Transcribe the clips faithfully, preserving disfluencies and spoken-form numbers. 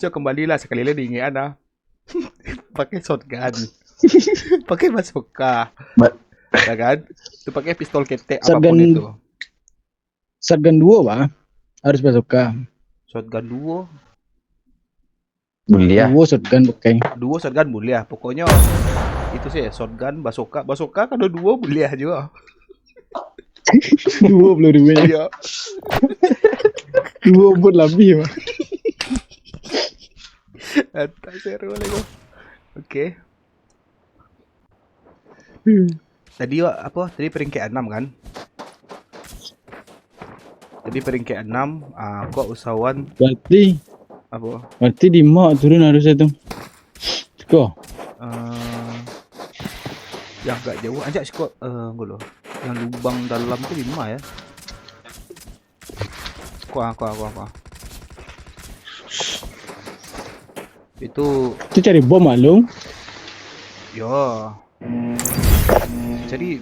Cok, kembalilah sekali lagi diingekan ah. Pakai shotgun. Pakai bazooka. Ba- Ya kan? Tu pakai pistol ketek apapun itu. Shotgun duo, bah. Harus bazooka. Shotgun duo. Buliah. Duo shotgun pakai. Duo shotgun buliah. Pokoknyo itu sih shotgun, bazooka. Bazooka kalau duo buliah juo. Duo puluah duo. Iyo. Duo pun lebih, bah. Atas seru lah ko. Oke. Hmm. Tadi wak, apo? Tadi peringkat enam kan? Tadi peringkat enam, ah, kok usahawan. Berarti, apo? Berarti limo turun harusnya tu. Siko. Eh, yang agak jauh, ajak siko, eh, dulu. Yang lubang dalam tu limo ya. Kuah, kuah, kuah, kuah. Itu. Itu cari bom, Alung. Yo. Jadi,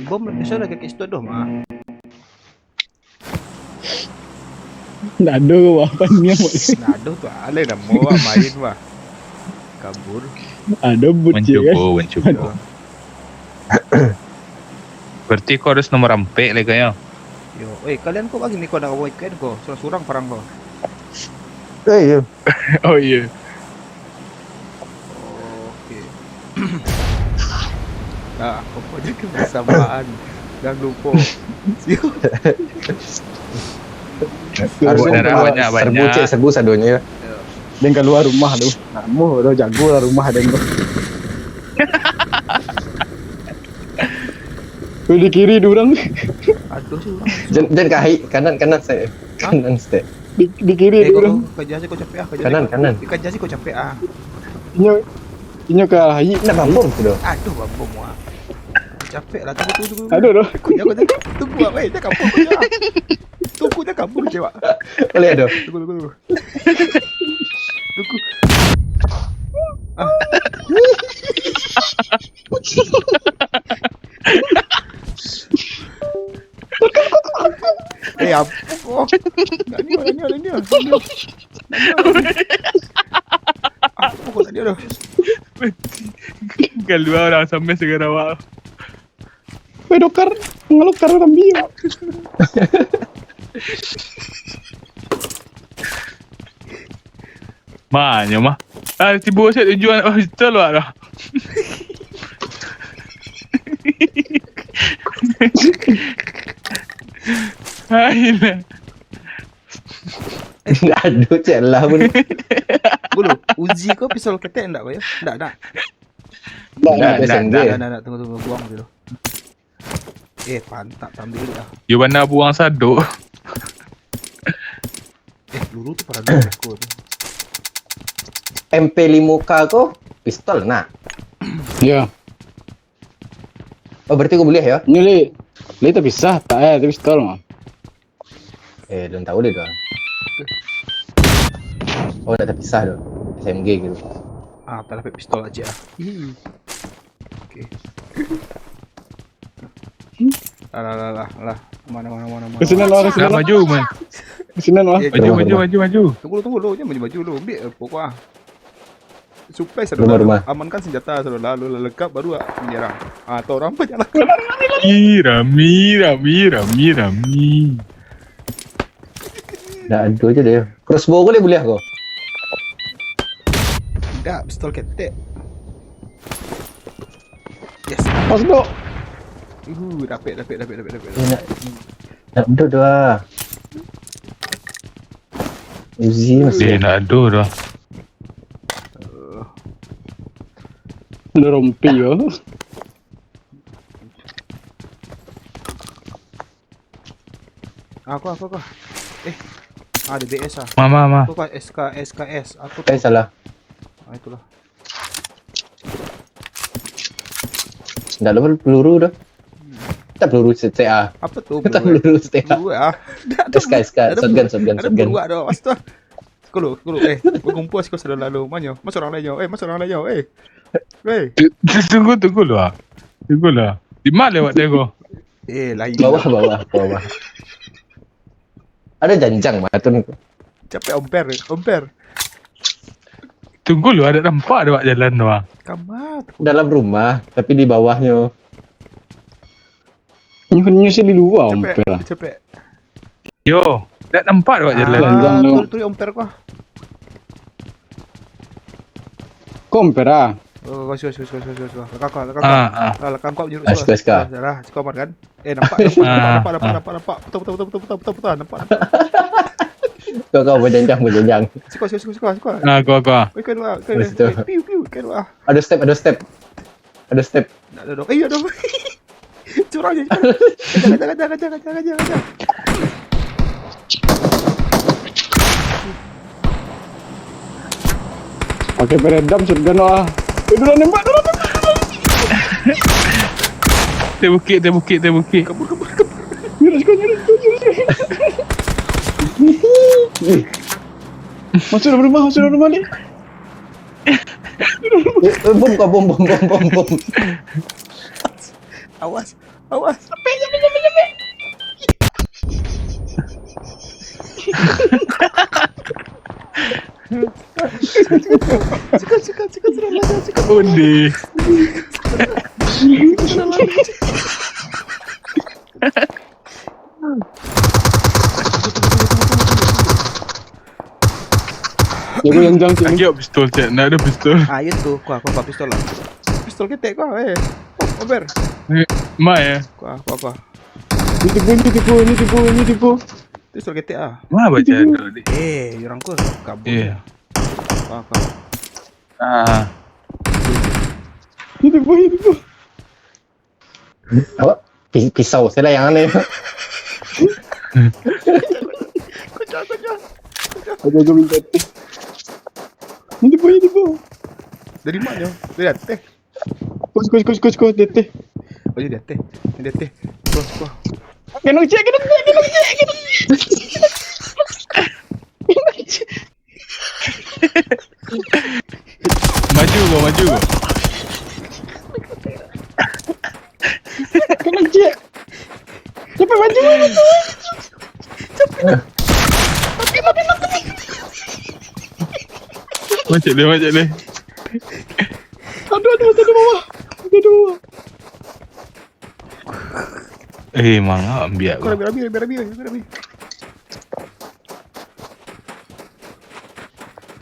bom biaso lah kakek situ doh, mah. Ndak ado, wah, apa ni, Mak? Ndak ado tu, alai dah mau, wah, main, wah. Kabur. Ado but je, kan? Mancubo, mancubo. Yo. Berarti kau harus nomor ampek lah, kayaknya. Yo, eh, kalian kok begini kau nak weekend kau? Surang-surang parang kau. Eh, iyo. Oh, iyo. Oke. Nah, pokoknya kebersamaan. Jangan lupa. Harus banyak, banyak, seribu banyak. Cek seribu sadonyo. Yo. Den kalua rumah tu. Namuh tu jago lah rumah den tu. Tu di kiri tu urang. Aduh, si urang. Jan, jan kahik, kanan, kanan, Stek. Hah? Kanan, Stek. Di, di kiri. Eh, tu kau, urang. Kau, kau jangan sih, kau capek ah, kau jangan. Kanan, kanan. Kau jangan sih, kau capek ah. Inyo, inyo kahik. Nak bambom tu doh. Aduh, bambom wah. Capek lah, tunggu, tunggu, tunggu. Aduh, doh. Kau jangan, kau jangan. Tunggu ah, weh, jangan kabur kau jangan. Tunggu, jangan kabur je, Wak. Boleh, doh. Tunggu, tunggu, tunggu. Tunggu. Ah. Eh, apo ko? Nak nio, nak nio, nak nio, nak nio. Nak nio, nak nio. Apo ko nak nio tu? Kalua urang sampai sagara awak. Weh, dokar, ngalukar kambing. Manyo mah. Ah, tibo saya tujuan hospital wak dah. Ayolah. Aduh, cek lah pun. Bulu, Uzi ko pistol ketek ndak, Boy? Ndak, ndak. Ndak, ndak, ndak, ndak, ndak, ndak, tunggu, tunggu, buang dulu. Eh, pantak, tampil ah. Yo bana buang sadok. Eh, dulu tu pernah dulu aku tu. M P limo K ko pistol nak? Ya. Oh, berarti ko buliah ya? Ni li, li tapisah, tak eh, tapi pistol mah. Eh, belum tahu deh tu. Oh, tak terpisah tu. S M G gitu. Ah, tak dapat pistol aja. Ih. Oke. Alah, alah, alah, alah. Mana, mana, mana, mana? Ke sini lah, ke sini lah. Maju, man. Ke sini lah. Eh, maju, maju, maju, maju. Tunggu, tunggu dulu, jangan maju-maju dulu. Ambil, eh, pokok ah. Supply sadonyo. Rumah, rumah. Amankan senjata sadonyo, lalu lengkap baru ah menyerang. Ah, tu orang banyak lah. Ih, rami, rami, rami, rami. Nak adu aja deh. Crossbow ko boleh, boleh aku? Tidak, pistol ketek. Yes. Pas tu. Uh, dapat, dapat, dapat, dapat, dapat. Eh, nak, nak duduk tu ah. Uzi masih. Eh, nak ado dah. Ada rompi yo. Aku, aku, aku. Eh. Ah, ada B S ah. Mama, mama. Aku kan S K, S K S. Aku tu. Eh, salah. Ah, itulah. Ndak ada peluru dah. Hmm. Tak peluru setek ah. Apa tu? Tak peluru setek ah. Peluru ah. Ndak ada. S K, S K, shotgun, shotgun, shotgun. Peluru ada, astaga. Sekulu, sekulu. Eh, berkumpul sekulu sudah lalu. Manyo? Mas orang lain nyo. Eh, mas orang lain nyo. Eh. Weh. Tu, tu, tunggu, tunggu lah. Tunggu lah. Di mana lewat dia ko? Eh, lain. Bawah, bawah, bawah. Ada janjang mah tu ni. Capek omper, omper. Tunggu lu, dak nampak dek awak jalan tu, ah. Kama tu. Dalam rumah, tapi di bawahnyo. Nyo, nyo sih di lua, Om Capek, Per. Capek. Yo, dak nampak dek awak jalan. Lanjang Ah, tu. Turi, Turi, Om Per kau. Ko Om Per ah. Oh, kau, kau, kau, kau, kau, kau. Lekam kau, lekam Ah, kau. ah. Ah, lekam kau jurus Ah, kau. suka, suka. Dah, dah, suka Omar kan? Eh, nampak, nampak, Ah, nampak, nampak, ah. Nampak, nampak. Putar, putar, putar, putar, putar, putar, nampak, nampak. Kau kau berjenjang berjenjang. Siko, siko, siko, siko, siko. Ah, gua, gua. Oi, kau dua, kau Di dua. situ. Eh, piu, piu, kau dua. Ada step, ada step. Ada step. Nak duduk. Eh, ada. Curang je, curang. Kejar, kejar, kejar, kejar, kejar, kejar, kejar. Pakai peredam shotgun ah. Eh, dulu nembak, dulu nembak. Teh bukit, teh bukit, teh bukit. Kabur, kabur, kabur. Nyurus kau, nyurus kau, nyurus kau. Masuk dalam rumah, masuk dalam rumah ni. Eh, eh, bom kau, bom, bom, bom, bom, bom. Awas, awas. Suka, suka, suka, suka, suka, suka. Onde. Jago yang jang sini. Lagi pistol, cek. Ndak ada pistol. Ah, itu. Kuah, kuah, kuah pistol lah. Pistol ketek kuah, eh. Oh, over. Mai ya. Kuah, kuah, kuah. Ini tipu, ini tipu, ini tipu, ini tipu. Pistol ketek ah. Mana baca tu? Eh, orang kuah kabur. Iya. Kuah, kuah. Ah. Ini tipu, ini tipu. Apa? Pi- Pisau, saya lah yang aneh. Kejar, kejar. Ada tu minta teh. Ini tipu, ini tipu. Dari mana? Dari atas. Kus, kus, kus, kus, kus, teteh. Oh, dari atas. Dari atas. Kuah, kuah. Kena cek, kena cek, kena cek, kena cek. Maju kau, maju kau. Kena cek. Cepat maju, maju. Macam dia, macam dia. Aduh, aduh, aduh, bawah. Aduh, aduh, bawah. Eh, mangap ambiak Kau kau. rabi, rabi, rabi, rabi, rabi.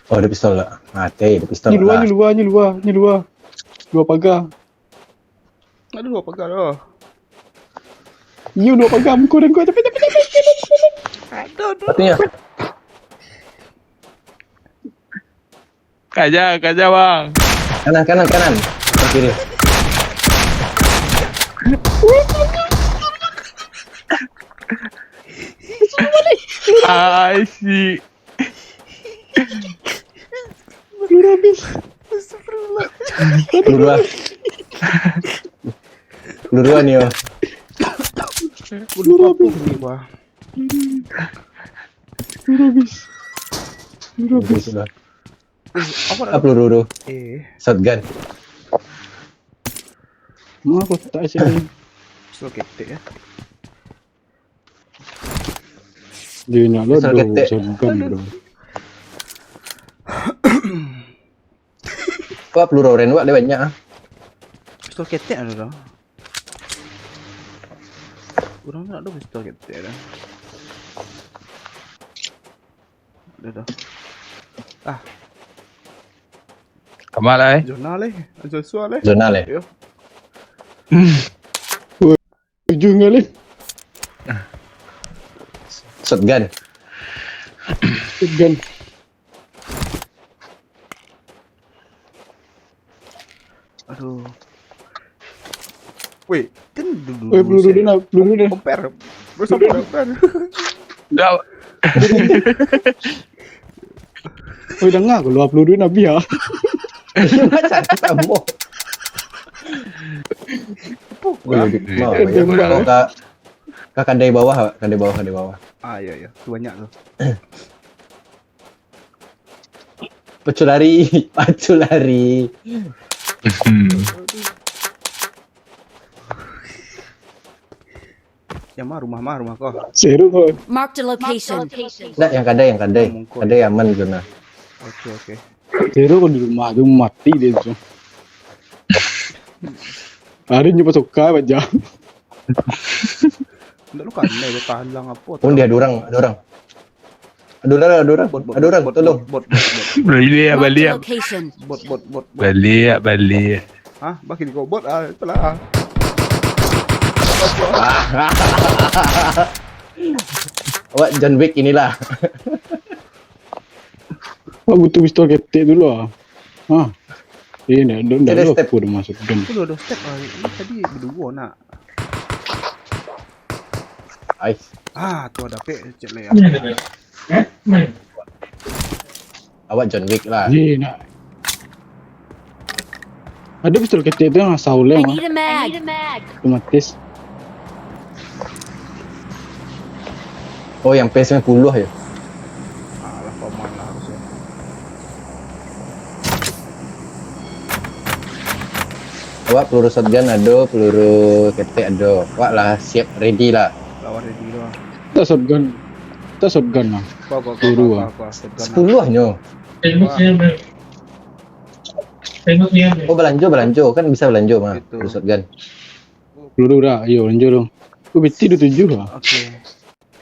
Oh, ada pistol lah. Mati, ada pistol Ni luar, lah. Ni luar, ni luar, ni luar. Luar pagar. Ada luar pagar lah. Iyo, luar pagar. Muka dan kau, tapi, tapi, tapi. Ada, ada. Patutnya. Kaja, kaja bang. Kanan, kanan, kanan. Ke kiri. Ai si. Peluru habis. Peluru lah. Peluru ni, oh. Peluru apa ni, wah? Peluru habis. Peluru habis. Sudah. Apa Ah, peluru tu. Eh, Shotgun. Mana kotak sini? pistol ketek ya. Dia nak lah Pistol dua ketek. shotgun, bro. Kau peluru oren buat dia banyak ah. Pistol ketek ada dah. Orang tu nak ada pistol ketek dah. Ada dah. Ah, Kamal ai. Zona leh. Joshua leh. Zona leh. Yo. Ujung kali. Shotgun. Shotgun. Aduh. Weh, kan dulu. Eh, peluru dia nak, peluru dia. Omper. Bersama omper. Dah. Oh, dengar aku luar peluru Nabi ah. Macam sama. Puk. Boleh, Ah. di- mau, Iya, ya. iya. Kau ka, ka kadai bawah, kadai bawah, kadai bawah. Ah, ya, ya. Tu banyak tu. Pacu lari, pacu lari. Hmm. Yang mah rumah mah rumah kau. Seru kau. Marked a location. Nak yang kadai, yang kadai. Mungkut. Kadai aman zona. Oke, oke. Zero kalau di rumah tu mati dia tu. Hari ni pasoka baja. Ndak lu kanai, lu tahan lah ngapo? Undi, ado urang, ado urang. Ado urang, ado urang. Bot, bot, Ado urang, bot, tolong. Bot, bot, bot, bot. Baliak, Marked a baliak. Location. Bot, bot, bot, bot. Baliak, baliak. Hah? Bagi kau bot, ah, itulah. Awak John Wick inilah. Awak butuh pistol ketek dulu ah. Ha. Eh, ndak, ndak, ndak Ada ada step. Aku dah masuk game. Aku dah ada step ah. Ini tadi berdua nak. Ais. Ah, tu ada pek cek leh. Awak John Wick lah. Eh, nak. Ada pistol ketek tu yang asal leh. I need a mag. Otomatis. Oh, yang P sembilan puluh ya? Alah, paman lah harusnya. Awak peluru shotgun ado, peluru ketek ado. Awak lah siap, ready lah. Lawan ready lah. Tak shotgun. Tak shotgun lah. Apa, apa, apa, Peluru apa, lah. Apa, apa, shotgun lah. Sepuluh nyo. Tembak Wah. Dia, Bang. Tembak dia, Bang. Oh, balanjo, balanjo. Kan bisa balanjo mah. Itu. Peluru shotgun. Peluru dah, ayo lanjut dong. Aku B T dua tujuh lah. Oke.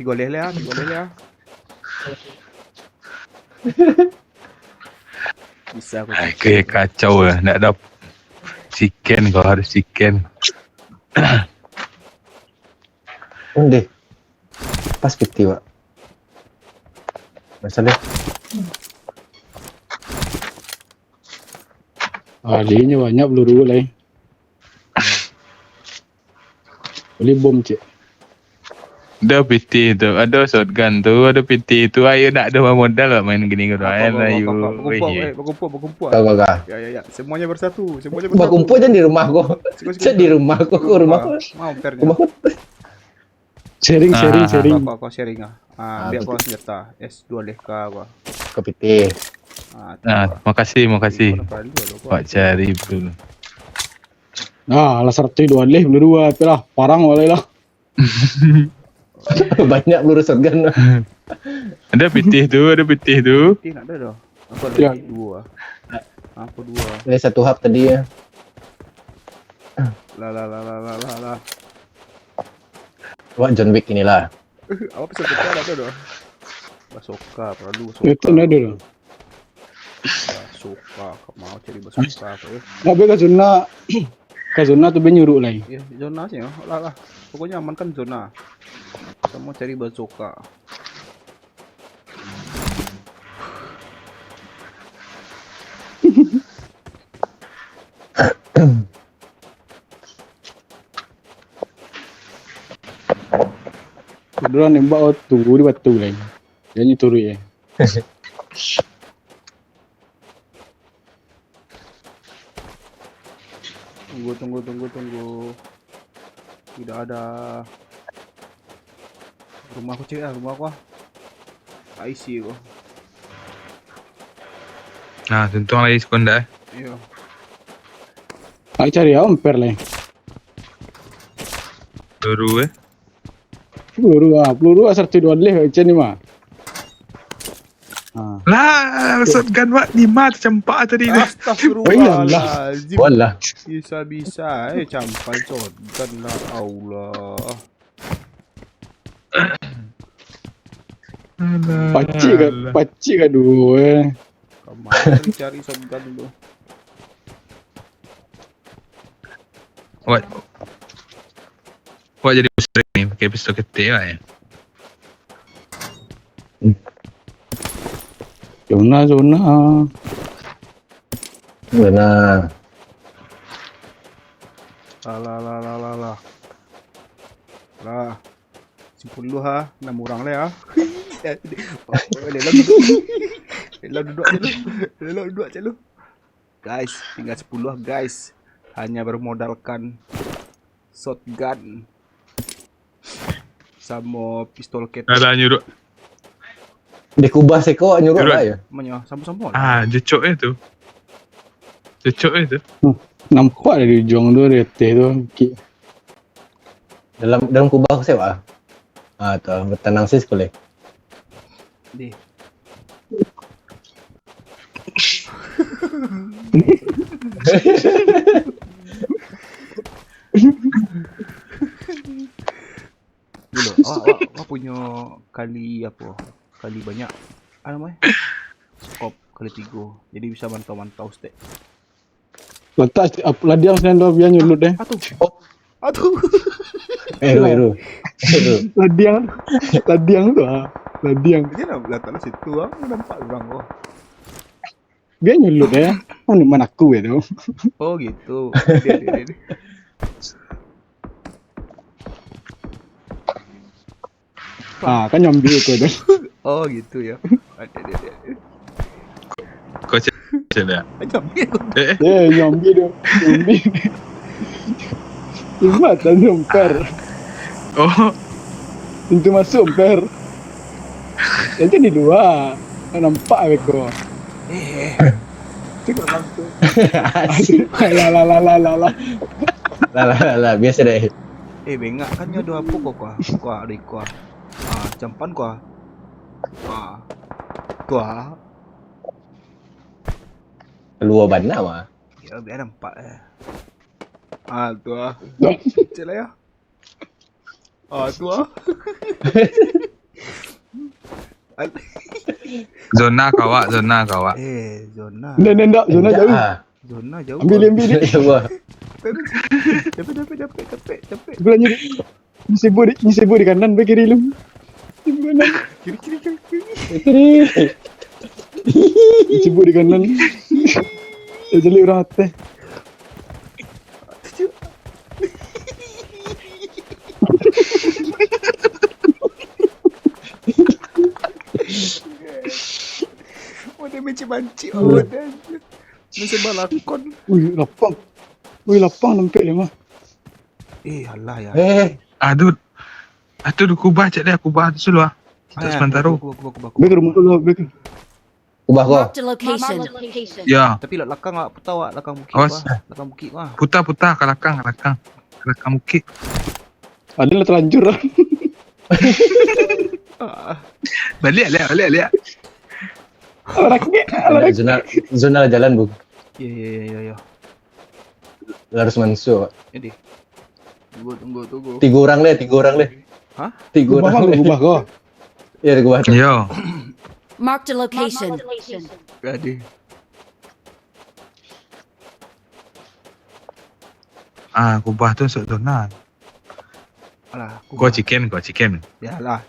Tigo leh lah, tigo leh lah. Bisa aku Ai, cek. Ke kacau lah. Nak ada chicken kau harus chicken. Ondeh. Pas piti, Wak. Masalah. Ah, dia nya banyak peluru lai. Bali bom, cek. Ado piti tu, ado shotgun tu, ado piti tu. Ayo, nak ado modal lah main gini ko. Apa, ayo apa, lah, apa, ayo. Apa, apa? Bakumpul, eh, bakumpul, bakumpul. Kau, kau, kau. Ya, ya, ya. Semuanya bersatu, semuanya bersatu. Bakumpul jan di rumah ko. Siku, siku, siku. Jan di rumah ko, ko rumah ko. Rumah, rumah, fair-nya. Rumah ko. Sharing, sharing, Ah. sharing. Kau, kau sharing ah. Ah, Ah, ambil betul. Apa senjata? S dua leh ka apa? Kau pitih. Ah, tu Ah, apa? Makasih, makasih. Kau dah perlu, kau Wak cari betul. Ah, alah saratus dua leh, berdua tu lah. Parang walai lah. Banyak peluru shotgun. Ada pitih tu, ada pitih tu. Pitih nak ada dah. Aku ada Ya. Pitih dua. Aku dua. Ada satu hub tadi ya. Lah, lah, lah, lah, lah, lah, lah. Wak John Wick inilah. Apa pasal kita ada tu dah? Basoka, perlu basoka. Itu ada dah. Basoka, kau mau cari basoka apa ya? Tapi ka zona, ka zona tu be nyuruk lai. Ya, zona sih ya. Lah, lah. Pokoknya amankan zona. Kita mau cari basoka. Dulu nembak, oh, tunggu di batu lai. Jangan turun ya. Tunggu, tunggu, tunggu, tunggu. Tidak ada. Rumah aku cek lah, rumah aku lah. I C aku. Nah, tuntung lagi sekonda eh. Iya. Aku cari ya, omper lah. Peluru eh. Peluru ah, peluru ah, saratus dua leh macam ni mah. Ha. Lah, shotgun wak lima tercampak tadi tu. Astagfirullahalazim. Walah. Bisa-bisa eh campai shotgun lah Allah. Alah, pacik ka, alah. Pacik ka duo eh. Kamari cari shotgun tu. Wak. Wak jadi pusing ni pakai pistol ketek wak eh. Zona, zona. Zona. Lah, lah, lah, lah, lah, lah. Lah. Sepuluh ha, enam urang lai ha. Lelok duduk. Lelok duduk je lu. Lelok duduk je lu. Guys, tinggal sepuluh guys. Hanya bermodalkan shotgun samo pistol ketek. Alah nyuruk. Dikubah seko nyuruk lah ya. Manyo, samo-samo lah. Ah, jecok eh tu. Jecok eh tu. Hmm. Nampak dari ujung tu, dari ateh tu. Dalam, dalam kubah aku sewak ah. Ah, tu, bertenang sis boleh. Deh. Dulu, awak, awak, awak punyo kali apo? Kali banyak. Apo namo e? Skop kali tigo. Jadi bisa mantau-mantau stek. Lantak, ap-, ladiang sinan do, bia nyulut deh. Atuh. Atuh. Eh, Ru, Ru. Eh, Ru. Ladiang. Ladiang tu ah. Ladiang. Dia nak letak lah situ ah. Nampak urang ko. Bia nyulut deh. Anu manaku itu. Oh gitu. Dia, dia, dia, dia. Ha, kan nyambi tu dah. Oh gitu ya. Ada, ada, ada. Kau cek, cek dah. Nyambi tu. Eh, eh. Eh, nyambi tu. Nyambi. Imat tadi umper. Oh. Pintu masuk umper. Yang tu di luar. Tak nampak beko. Eh, eh. Tu kat dalam tu. Aduh, alah, alah, alah, alah, alah. Lah, lah, lah, lah. Biasa deh. Eh, bengak kan nyo ado apo ko, ko? Ko, ado iko. Ah, campan ko. Ah. Tu ah. Kalua bana mah. Ya, bia nampak eh. Ah, tu ah. Cek lah ya. Ah, tu ah. Al- Zona kawak, zona kawak. Eh, zona. Ndak, ndak, ndak. Zona jauh. Ah, Zona jauh. Ambil, ambil dia. Wah. Capek, capek, capek, capek. Sebelah kiri. Ni sibuk di, ni sibuk di kanan, di kiri lu. Di kanan. Kiri, kiri, kiri, kiri. Ni sibuk di kanan. Eh, jadi orang atas. Oh, dia mancik-mancik. Oh, dia. Ni sebalakon. Wih, lapang. Wih, lapang nampek dia mah. Eh, alah ya. Eh, aduh. Aduh, kubah cek dia, kubah tu sulu ah. Untuk sementara. Kubah, kubah, kubah, kubah, kubah. Bek rumah tu lah, bek. Kubah ko. Marked a location. Ya, Tapi lak lakang awak puta awak lakang bukik awas. Wah. Lakang bukik wah. Puta-puta ka lakang, ka lakang. Ka lakang bukik. Ada lah terlanjur lah. Ah. Balik, balik, balik, balik. Alah rakit, alah Ada rakit. zona, zona jalan bu. Ya ya ya ya ya. Harus masuk. Ini. Tunggu tunggu tunggu. Tiga orang deh, tiga orang deh. Hah? Tiga Kubah orang mah, deh. kubah ko. Iya, kubah tu. Yo. Marked a location. Aduh. Ah, kubah tu masuk zona. Alah, Kau chicken, kau chicken. Ya lah.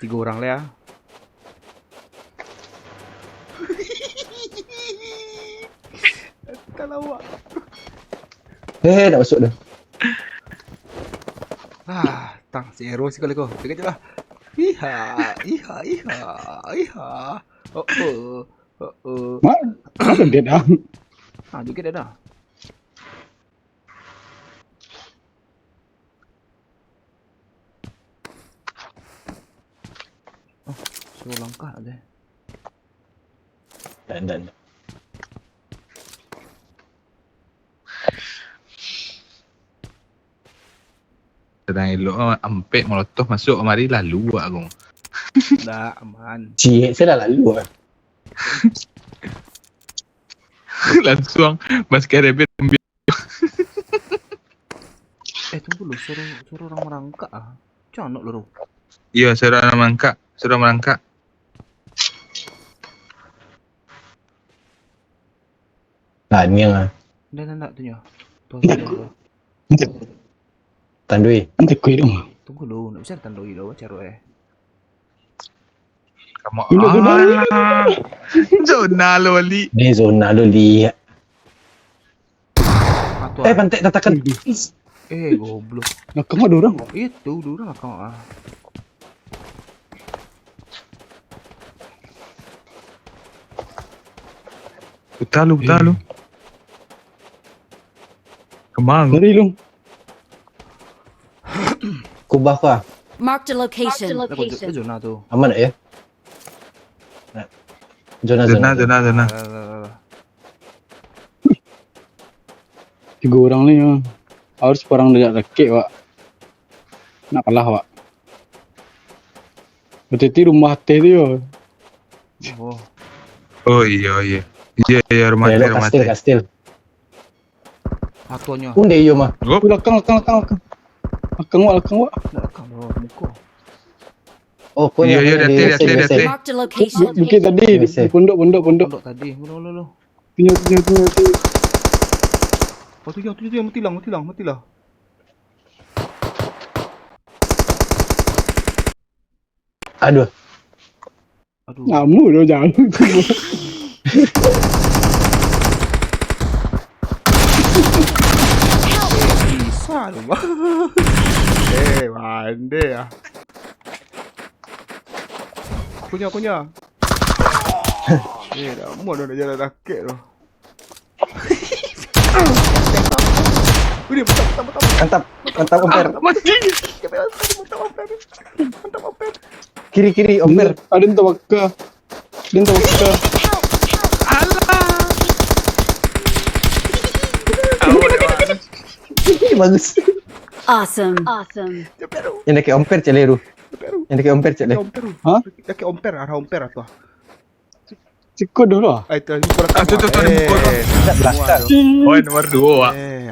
Tiga orang lah ya. Kalau awak. Eh, nak masuk dah. Ah, tang si Ero sekali ko. Dekat je lah. Iha, iha, iha, iha. Oh, oh. Oh, oh. Mak, apa dia dah? Ah, juga dah dah. Oh, suruh langkah aja. Dan, dan. Sedang elok ah, ampek molotov masuk kamari lalu aku. Dah aman. Ciek saya dah lalu ah. Langsung basket rabbit ambil. Eh, tunggu lu, suruh suruh orang merangkak ah. Macam mana lu? Iya, suruh orang merangkak, suruh merangkak. Taniang ah. Dah dah dah tunjuk. Tuh, tuh, tuh. Tandui. Nanti kuih dong. Tunggu lu, nak bisa tandui lu cara eh. Kamu Ini zona lu. ah, zona lu balik. Di zona lu lihat. Patuh. Eh, pantai tatakan. Eh, goblok. Nah, kamu ada orang kok. Itu dulu lah kau ah. Putar lu, putar lu. Kemang. Dari lu. Kubah kah? Marked a location. Dah kau zona tu. Aman tak ya? Nah. Zona, Zona, zona. zona, zona. Lah, lah, lah, lah. Tiga orang ni ya. Harus perang dekat rakit, Wak. Nak kalah, Wak. Berarti rumah teh tu ya. Oh. Oh iya, iya. Iyo, iyo, rumah Ya, teh, lo rumah kastil, teh. Kastil. Atonyo. Unde iyo mah. Gup. Belakang, belakang, belakang, belakang. Belakang wak, belakang wak. Nak rekam lo muko. Oh, kau Iyo, nak iyo, kena di di ateh, di W C, ateh, di W C. ateh. Marked a location. Bukit tadi, Biasa. di pondok, pondok, pondok. Pondok tadi. Lo, lo, lo. Tunjuk, tunjuk, tunjuk, tunjuk. Oh, tu yo, tu yo, mati lah, mati lah, mati lah. Aduh. Aduh. Lama dah jauh. Bisa tu, bang. Eh, pandai ah. Kunyah, kunyah. Eh, dah muat dah jalan dakek tu. Udah, mantap, mantap, mantap. Mantap, mantap, Omper. Mantap, mantap, mantap. Mantap, mantap. Kiri, kiri, Omper. Ada yang terbakar. Ada yang terbakar. Alah. Awak dah. Bagus. Awesome. Awesome. Yang dekat Omper cek le tu. Yang dekat Omper cek le. Omper. Hah? Dah ke Omper, arah Omper tu. Ciko dah lah. Eh, tu muka Ah, tu, tu, tu, ada muka tu. Eh, Dah belakang. Oh, nomor dua, Wak. Eh,